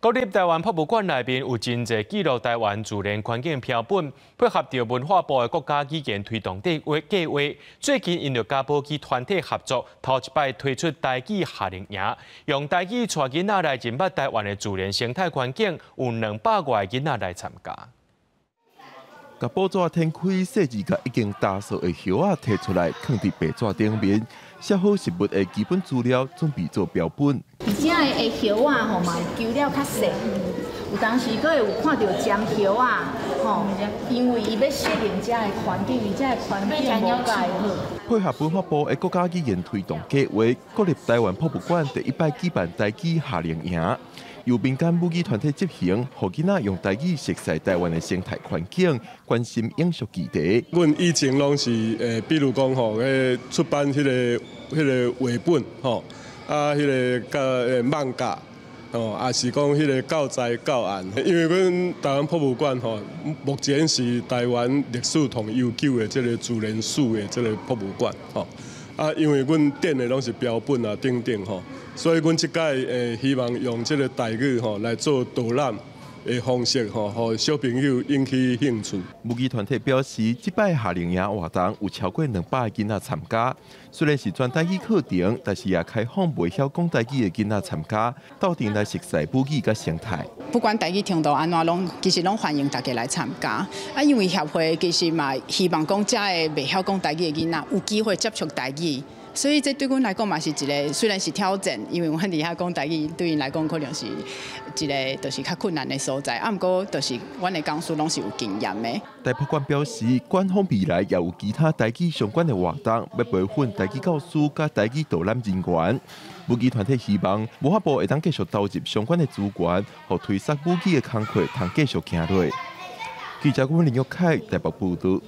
國立臺灣博物館內面有真濟記錄臺灣自然環境標本，配合著文化部的國家語言推動計劃，最近𪜶就佮母語團體合作，頭一擺推出台語夏令營，用台語帶囡仔來認捌臺灣的自然生態環境，有200外個囡仔來參加。共報紙掀開，細緻共已經焦燥的葉仔提出來，囥佇白紙頂面，寫好植物的基本資料，準備做標本。而且的葉仔吼嘛，會揪了較細，有當時閣會有看著針葉仔吼，因為伊欲適應遮的環境，伊遮的環境無蓋好。配合文化部的國家語言推動計劃，國立臺灣博物館第一擺舉辦台語夏令營，由民間母語團體執行，予囡仔用台語熟悉臺灣的生態環境，關心永續議題。阮以前攏是比如講吼，出版彼個繪本吼，啊，彼個佮漫畫，吼，也是講彼個教材教案。因為阮臺灣博物館吼，目前是臺灣歷史上悠久的這個自然史的這個博物館吼。啊，因為阮展的攏是標本啊等等吼，所以阮這擺希望用這個台語吼來做導覽的方式吼，予小朋友引起興趣。母語團體表示，這擺夏令營活動有超過200個囡仔參加。雖然是全台語課程，但是也開放袂曉講台語的囡仔參加，鬥陣來熟悉母語佮生態。不管台語程度按怎，攏其實攏歡迎大家來參加。啊，因為協會其實嘛希望講遮个袂曉講台語的囡仔有機會接觸台語。所以這對阮來講嘛是一個，雖然是挑戰，因為阮佇遐講台語，對𪜶來講可能是一個就是較困難的所在。啊，毋過就是阮的講師攏是有經驗的。台博館表示，館方未來也有其他台語相關的活動，欲培訓台語教師佮台語導覽人員。母語團體希望文化部會當繼續投入相關的資源，予推廣母語的工課通繼續行落。記者阮林玉凱台北報導。